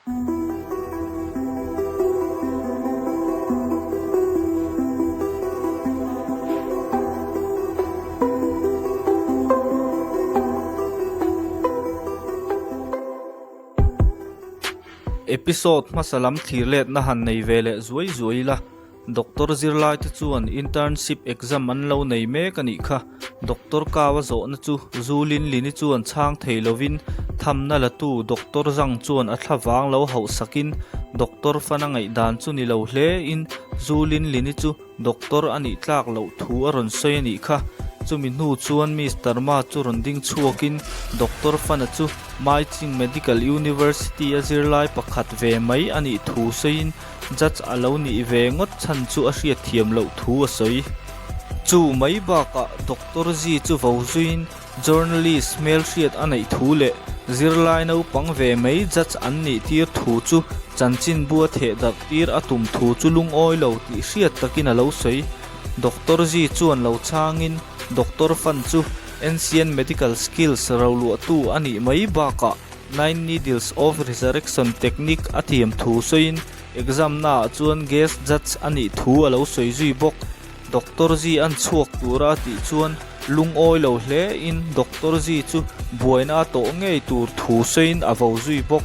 Episode hmasa lam thlir letna han nei ve leh zuai zuai ila, Doctor zirlaite chuan internship exam an lo nei mek a nih kha. Doctor Kau a zawhna chu Zu Lin Lini chuan chhang thei lovin thamna latu Doctor Zhang chuan a thla vang lo hauh sakin Doctor Fan a ngaihdan chu ni lo hle in Zu Lin Lini chu Doctor a nih tlak loh thu a rawn sawi a nih kha. Chumi hnu chuan Mister Ma chu rawn ding chhuakin Doctor Fan-a chu Maiching Medical University a zirlai pakhat ve mai a nih thu sawiin Judge a lo nih ve ngawt chhan chu a hriatthiam loh thu a sawi. Chu mai bakah Doctor Zi chu vo zuiin journalist hmelhriat a neih thu leh zirlai naupang ve mai judge an nih tir thu chu chanchinbu a theh darh tir a tum thu chu lungawi lo tih hriat takin a lo sawi. Doctor Zi chuan lo chhangin Doctor Fan chu Ancient Medical Skills roluahtu a nih mai bakah Nine Needles of Resurrection technique a thiam thu sawiin exam naah chuan guest judge a nih thu a lo sawi zui bawk. Doctor Zi an chhuak tura a tih chuan lungawi lo hle in Doctor Zi chu buaina a tawh ngei tur thu sawiin a vo zui bawk.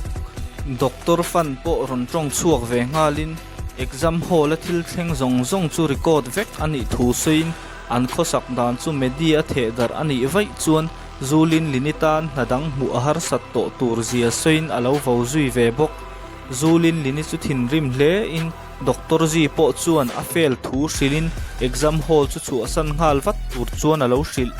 Doctor Fan pawh rawn tawng chhuak ve nghalin exam hall a thil thleng zawng zawng chu record vek a nih thu sawiin an khawsak dan chu media a theh darh a nih vaih chuan Zulin Lini tan hna dang hmuh a harsat tawh tur zia sawiin a lo vo zui ve bawk. Zulin Lini chu thinrim hle in Doctor Zi pawh chuan a fail thu hrilhin exam hall chu chhuahsan nghal vat tur chuan a lo hrilh.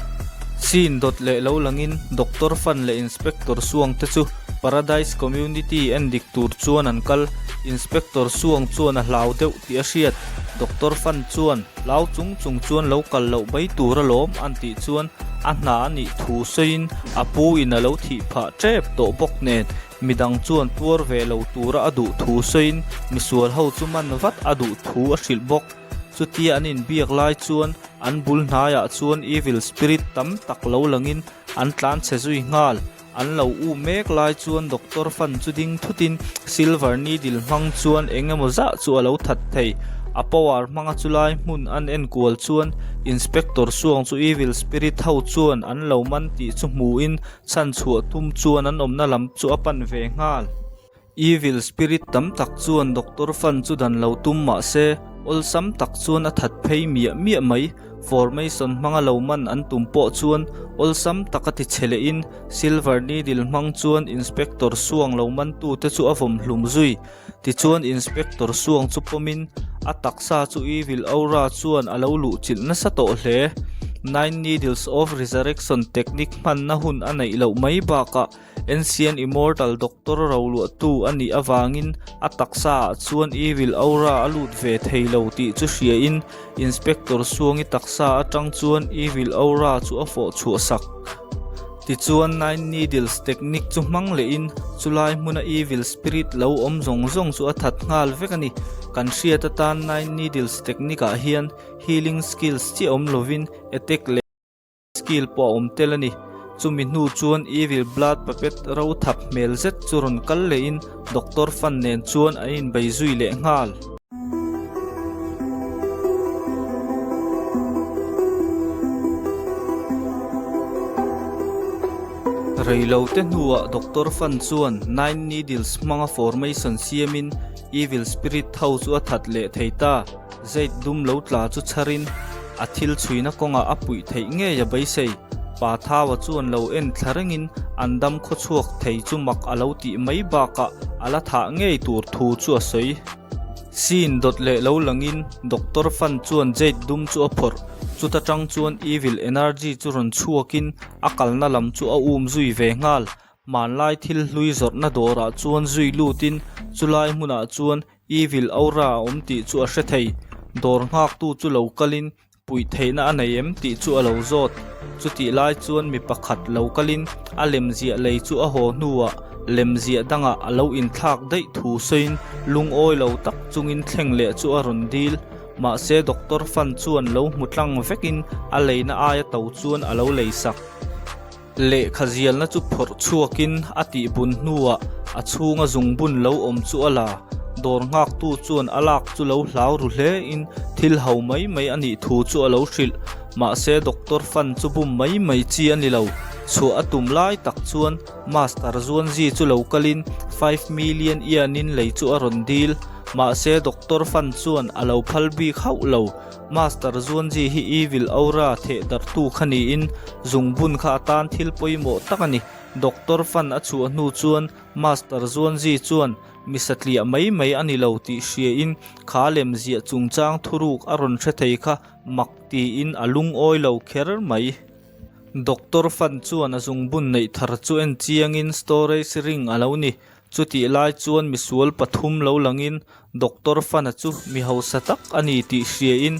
Scene dawt leh lo langin Doctor Fan leh Inspector Suang te chu Paradise Community en dik tur chuan an kal. Inspector Suang chuan a hlau deuh tih a hriat. Doctor Fan chuan hlau chung chung chuan lo kal loh mai tur alawm an tih chuan a hna a nih thu sawiin a pu in a lo thih phah tep tawh bawk nen midang chuan tuar ve lo tura a duh thu sawiin misual ho chu man vat a duh thu a hrilh bawk. Chutia an inbiak lai chuan an bul hnaiah chuan evil spirit tam tak lo langin an tlanchhe zui nghal. An lo u mek lai chuan Doctor Fan chu ding thutin Silver Needle hmang chuan eng emaw zah chu a lo that thei. A power hmanga chulai hmun an enkual chuan Inspector Suang chu Evil Spirit ho chuan an lo man tih chu hmuin chhanchhuah tum chuan an awmna lam chu a pan ve nghal. Evil spirit tam tak chuan Doctor Fan chu dan lo tum mah se, awlsam tak chuan a that phei miah miah mai. Formation hmanga lo man an tum pawh chuan awlsam taka ti che lehin Silver Needle hmang chuan Inspector Suang lo mantute chu a vawm hlum zui. Tichuan Inspector Suang chu pawmin a taksa chu Evil Aura chuan a lo luhchilh nasa tawh hle. Nine Needles of Resurrection technique hmanna hun a neih loh mai bakah Ancient Immortal Doctor roluahtu a nih avangin a taksaah chuan Evil Aura a lut ve thei lo tih chu hriain Inspector Suangi taksa atang chuan Evil Aura chu a fawh chhuah sak. Tichuan Nine Needles technique chu hmang lehin chulai hmuna Evil Spirit lo awm zawng zawng chu a that nghal vek a ni. Kan hriat atan Nine Needles technique ah hian Healing skills chiah awm lovin Attack leh Skill pawh a awm tel a ni. Chumi hnu chuan Evil Blood Puppet ro thap hmel zet chu rawn kal lehin Doctor Fan nen chuan an inbei zui leh nghal. Reilote hnuah Doctor Fan chuan Nine Needles hmanga formation siamin Evil Spirit ho chu a that leh thei ta. Zait dum lo tla chu chharin a thil chhuina kawngah a puih theih ngei a beisei. Pa Thaua chuan lo en thla rengin an dam khawchhuak thei chu mak a lo tih mai bakah a la thah ngei tur thu chu a sawi. Scene dawt leh lo langin Doctor Fan chuan Jade dum chu a phawrh. Chuta tang chuan Evil Energy chu rawn chhuakin a kalna lam chu a um zui ve nghal. Hmanlai thil hlui zawrhna dawrah chuan zui lutin chulai hmunah chuan Evil aura a awm tih chu a hre thei. Dawr nghaktu chu lo kalin puih theihna a nei em tih chu a lo zawt. Chutih lai chuan mi pakhat lo kalin a lemziah lei chu a haw hnuah lemziah dangah a lo inthlak daih thu sawiin lungawi lo tak chungin thleng leh chu a rawn dil. Mahse Doctor Fan chuan lo hmu tlang vekin a leina aia to chuan a lo lei sak. Lehkha zialna chu phawrh chhuakin a tihbun hnuah a chhunga zungbun lo awm chu a la. Dawr nghaktu chuan a lak chu lo hlau ru hlein thil ho mai mai a nih thu chu a lo hrilh. Mahse Doctor Fan chu bum mai mai chi a ni lo. Chhuah a tum lai tak chuan Master Zuanzi chu lo kalin 5 million yen-in lei chu a rawn dil. Mahse Doctor Fan chuan a lo phal bik hauh lo. Master Zuanzi hi Evil Aura theh darhtu kha niin zungbun kha a tan thil pawimawh tak a ni. Doctor Fan a chhuah hnu chuan Master Zuanzi chuan mi satliah mai mai a ni lo tih hriain kha lem ziah chungchang thuruk a rawn hre thei kha mak tiin a lungawi lo kher mai. Doctor Fan chuan a zungbun neih thar chu en chiangin storage ring a lo ni. Chutih lai chuan misual pathum lo langin Doctor Fana chu mi hausa tak a ni tih hriain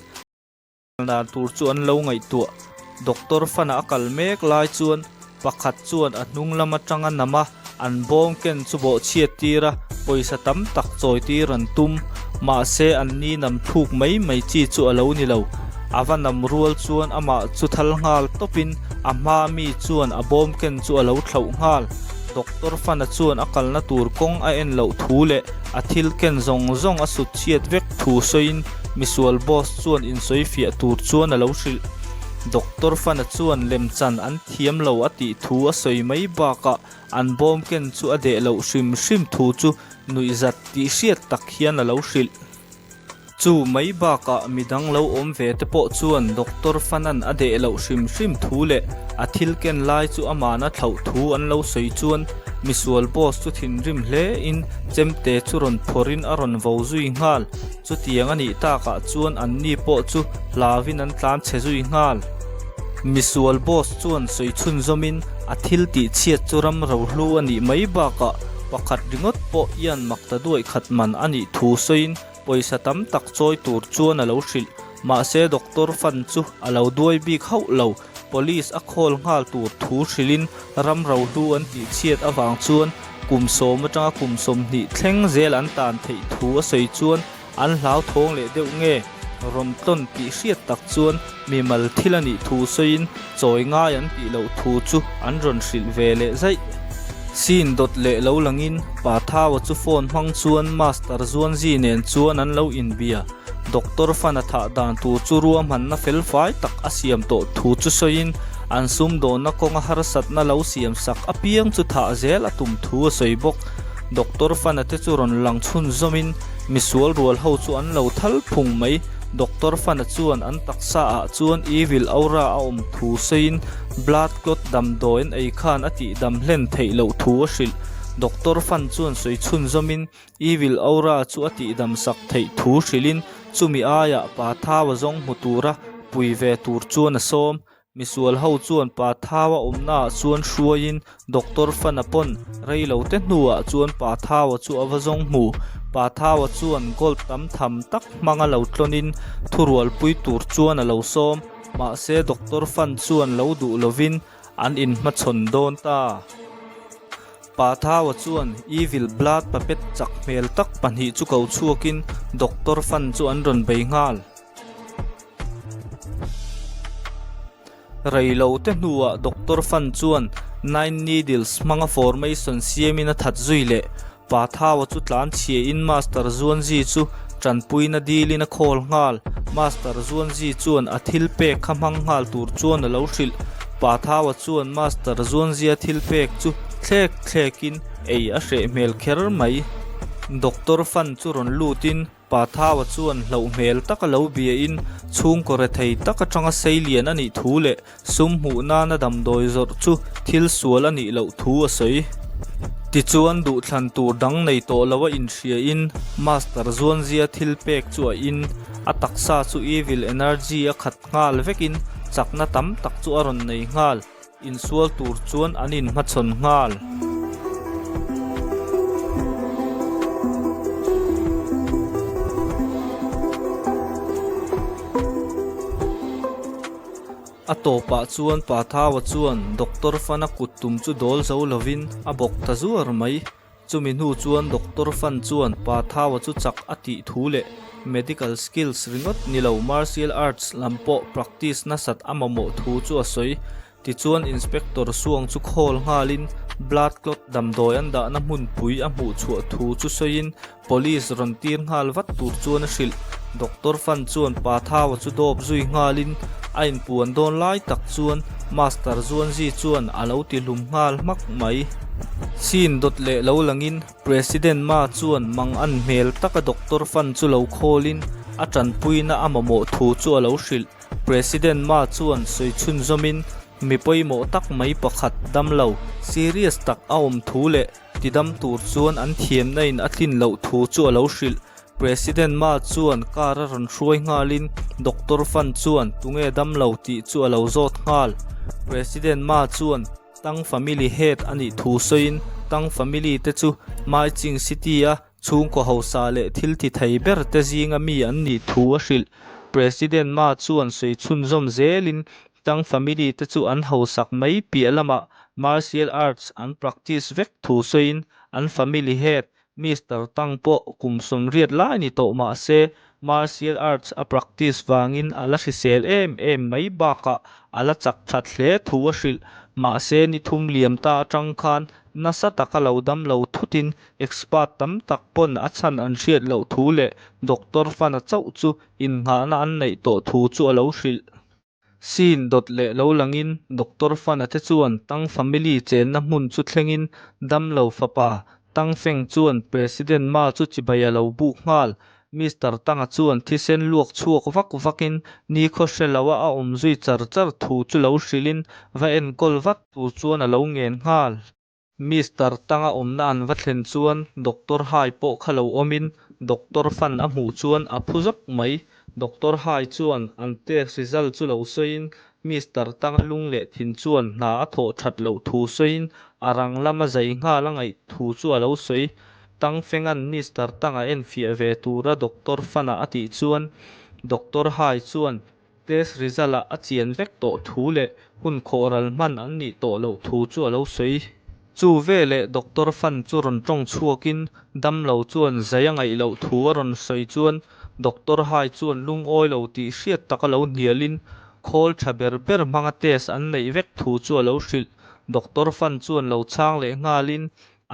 dan tur chu an lo ngaihtuah. Doctor Fana a kal mek lai chuan pakhat chuan a hnung lam atanga nam a, an bawm ken chu bawhchhiat tir a, pawisa tam tak chawi tir an tum. Mahse an ni nam thluk mai mai chi chu a lo ni lo. A va nam rual chuan amah chu thal nghal tawpin a hma mi chuan a bawm ken chu a lo thlauh nghal. Doctor Fana chuan a kalna tur kawng a en loh thu leh a thil ken zawng zawng a sut chhiat vek thu sawiin misual boss chuan insawi fiah tur chuan a lo hrilh. Doctor Fana chuan lemchan an thiam lo a tih thu a sawi mai bakah an bawm ken chu a deh loh hrim hrim thu chu nuihzat tih hriat tak hian a lo hrilh. Chu mai bakah midang lo awm ve te pawh chuan Doctor Fanan a deh loh hrim hrim thu leh a thil ken lai chu amana thlauh thu an lo sawi chuan misual boss chu thinrim hle in chemte chu rawn phawrhin a rawn vo zui nghal. Chutiang a nih takah chuan anni pawh chu hlauin an tlan chhe zui nghal. Misual boss chuan sawi chhunzawmin a thil tih chhiat chu ram rohlu a nih mai bakah pakhat ringawt pawh ian mak ta duaih khat man a nih thu sawiin Pawisa tam tak chawi tur chuan a lo hrilh. Mahse Doctor Fan chu a lo duai bik hauh lo. Police a call nghal tur thu hrilhin ram rohlu an tihchhiat avang chuan kum sawm atanga kum 20 thleng zel an tan theih thu a sawi chuan an hlauthawng leh deuh nge rawn tlawn tih hriat tak chuan mimal thil a nih thu sawiin Chawi ngai an tih loh thu chu an rawn hrilh ve leh zaih. Scene dawt leh lo langin Pa Thaua chu phone hmang chuan Master Zuanzi nen chuan an lo inbia. Doctor Fana thah dan tur chu ruahmanna felfai tak a siam tawh thu chu sawiin an sumdawnna kawnga harsatna lo siam sak apiang chu thah zel a tum thu a sawi bawk. Doctor Fana te chu rawn lang chhunzawmin misual rual ho chu an lo thal phung mai. Doctor Fana chuan an taksa ah chuan evil aura a awm thu sawiin blood clot damdawi an ei khan a tih dam hlen theih loh thu a hrilh. Doctor Fan chuan sawi chhunzawmin evil aura chu a tih dam sak theih thu hrilhin chumi aiah pa Thau a zawng hmu tura pui ve tur chuan a sawm. Misual ho chuan pa Thau a awmnaah chuan hruaiin Doctor Fana pawn rei lo te hnuah chuan pa Thau-a chu a va zawng hmu. Pa Thau-a chuan gold tam tham tak hmanga lo tlawnin thurualpui tur chuan a lo sawm. Mahse Doctor Fan chuan lo duh lovin an inhmachhawn dawn ta. Pa Thau-a chuan Evil Blood puppet chak hmel tak pahnih chu ko chhuakin Doctor Fan chu an rawn bei nghal. Reilo te hnuah Doctor Fan chuan Nine Needles hmanga formation siamin a that zui leh. Pa Thaua chu tlan chhiain Master Zuanzi chu tanpuina dilin a call nghal. Master Zuanzi chuan a thil pek kha hmang nghal tur chuan a lo hrilh. Pa Thaua chuan Master Zuanzia thil pek chu thlek thlekin ei a hreh hmel kher mai. Doctor Fan chu rawn lutin Pa Thaua chuan hlauh hmel taka lo biain chhungkaw rethei tak atanga seilian a nih thu leh sum hmuh nana damdawi zawrh chu thil sual a nih loh thu a sawi. Tichuan duhthlan tur dang nei tawh lo a inhriain Master Zuanzia thil pek chu a in, a taksa chu evil energy a khat nghal vekin chakna tam tak chu a rawn nei nghal. Insual tur chuan an inhmachhawn nghal. A tawpah chuan Pa Thaua chuan Doctor Fana kut tum chu dawl zo lovin a bawk ta zuar mai. Chumi hnu chuan Doctor Fan chuan Pa Thaua chu chak a tih thu leh medical skills ringawt ni lo martial arts lam pawh practice nasat a mamawh thu chu a sawi. Tichuan Inspector Suang chu call nghalin blood clot damdawi an dahna hmunpui a hmuh chhuah thu chu sawiin Police rawn tir nghal vat tur chuan a hrilh. Doctor Fan chuan Pa Thaua chu dawp zui nghalin a inpuan dawn lai tak chuan Master Zuanzi chuan a lo ti hlum nghal hmak mai. Scene dawt leh lo langin President Ma chuan mang an hmel taka Doctor Fan chu lo khawlin a tanpuina a mamawh thu chu a lo hrilh. President Ma chuan sawi chhunzawmin mi pawimawh tak mai pakhat damlo, serious tak a awm thu leh Tidam tur chuan an thiamna in a tlin loh thu chu a lo hrilh. President Ma chuan car a rawn hruai nghalin Doctor Fan chuan tunge dam lo tih chu a lo zawt nghal. President Ma chuan Tang family head a nih thu sawiin Tang family te chu Maiching City a chhungkaw hausa leh thil ti thei ber te zinga mi an nih thu a hrilh. President Ma chuan sawi chhunzawm zelin Tang family te chu an hausak mai piah lamah martial arts an practice vek thu sawiin an family head Mister Tang pawh kum 80 lai ni tawh mah se martial arts a practice vangin a la hrisel em em mai bakah a la chak that hle thu a hrilh. Mahse ni thum liam ta atang khan nasa taka lo dam lo thutin expert tam tak pawn a chhan an hriat loh thu leh Doctor Fana chauh chu innghahna an neih tawh thu chu a lo hrilh. Scene dawt leh lo langin Doctor Fana te chuan Tang family chenna hmun chu thlengin damlo fapa Tang Feng chuan President Ma chu chibai a lo buk nghal. Mister Tanga chuan thisen luak chhuak vak vakin nikhaw hre loa a awm zui char char thu chu lo hrilhin va enkawl vat tur chuan a lo ngen nghal. Mister Tanga awmna an va thlen chuan Doctor Hai pawh kha lo awmin Doctor Fan a hmuh chuan a phu zawk mai. Doctor Hai chuan an test result chu lo sawiin Mister Tanga lung leh thin chuan hna a thawh that loh thu sawiin a rang lama zai nghal a ngaih thu chu a lo sawi. Tang Fenga'n Mister Tanga enfiah ve tura Doctor Fan-a a tih chuan Doctor Hai chuan Test result ah a chian vek tawh thu leh hun khawhral hman an nih tawh loh thu chu a lo sawi. Chu veleh Doctor Fan chu rawn tawng chhuakin damlo chuan zai a ngaih loh thu a rawn sawi chuan Doctor Hai chuan lungawi lo tih hriat taka lo hnialin khawl tha ber ber hmanga test an neih vek thu chu a lo hrilh. Doctor Fan chuan lo chhang leh nghalin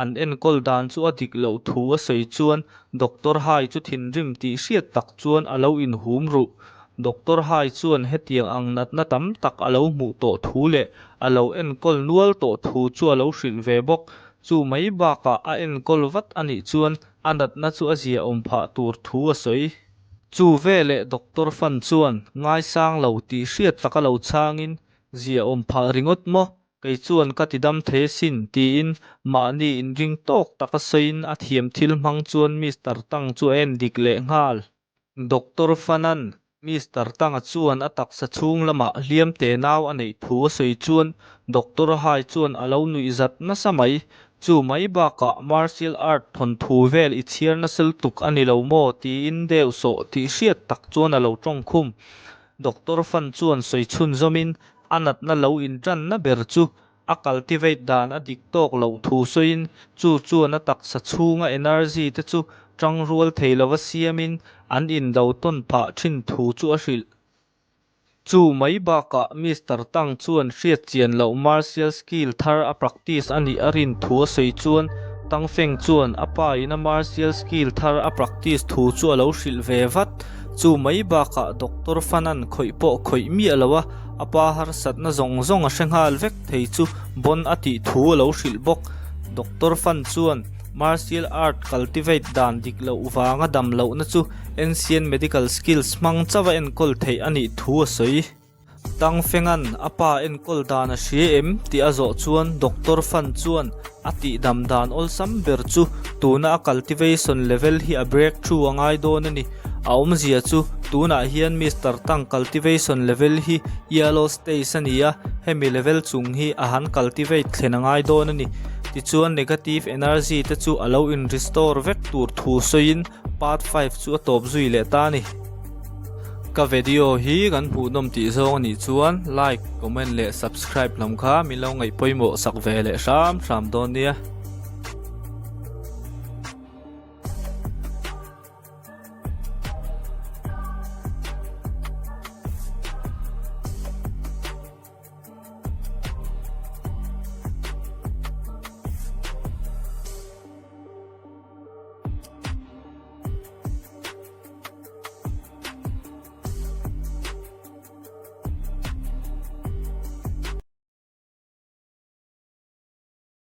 An enkawl dan chu a dik loh thu a sawi chuan Doctor Hai chu thinrim tih hriat tak chuan a lo inhum ruh. Doctor Hai chuan hetiang ang natna tam tak a lo hmuh tawh thu leh a lo enkawl nual tawh thu chu a lo hrilh ve bawk. Chu mai bakah a enkawl vat a nih chuan a natna chu a ziaawm phah tur thu a sawi. Chu veleh Doctor Fan chuan ngaisang lo tih hriat taka lo chhangin, Ziaawm phah ringawt maw? Kei chuan ka ti dam thei asin, tiin mahni inring tawk taka sawiin a thiam thil hmang chuan Mister Tang chu a en dik leh nghal. Doctor Fanan, Mister Tanga chuan a taksa chhung lamah hliam te nau a neih thu a sawi chuan Doctor Hai chuan a lo nuih zat nasa mai. Chu mai bakah martial art thawnthu vel i chhiar nasa lutuk a ni lo maw? tiin deuh sawh tih hriat tak chuan a lo tawng khum. Doctor Fan chuan sawi chhunzawmin A natna lo intanna ber chu a cultivate dan a dik tawk loh thu sawiin chu chuan a taksa chhunga energy te chu tangrual thei lova siamin an indo tawn phah thin thu chu a hrilh. Chu mai bakah Mister Tang chuan hriat chian loh martial skill thar a practice a nih a rin thu a sawi chuan Tang Feng chuan a pa in a martial skill thar a practice thu chu a lo hrilh ve vat. Chu mai bakah Doctor Fanan khawih pawh khawih miah lo a, a pa harsatna zawng zawng a hre nghal vek thei chu bon a tih thu a lo hrilh bawk. Doctor Fan chuan martial art cultivate dan dik loh vanga dam lohna chu ancient medical skills hmang chauh a enkawl theih a nih thu a sawi. Tang Fenga'n a pa enkawl dan a hria em tih a zawh chuan Doctor Fan chuan a tihdam dan awlsam ber chu tuna a cultivation level hi a break through a ngai dawn a ni. A awmzia chu tunah hian Mister Tang cultivation level hi yellow stage a ni a, hemi level chung hi a han cultivate thlen a ngai dawn a ni. Tichuan negative energy te chu a lo in restore vek tur thu sawiin part 5 chu a tawp zui leh ta a ni. Ka video hi kan hmuhnawm tih zawng a nih chuan like, comment leh subscribe lam kha min lo ngaih pawimawh sak ve leh hram hram dawn nia.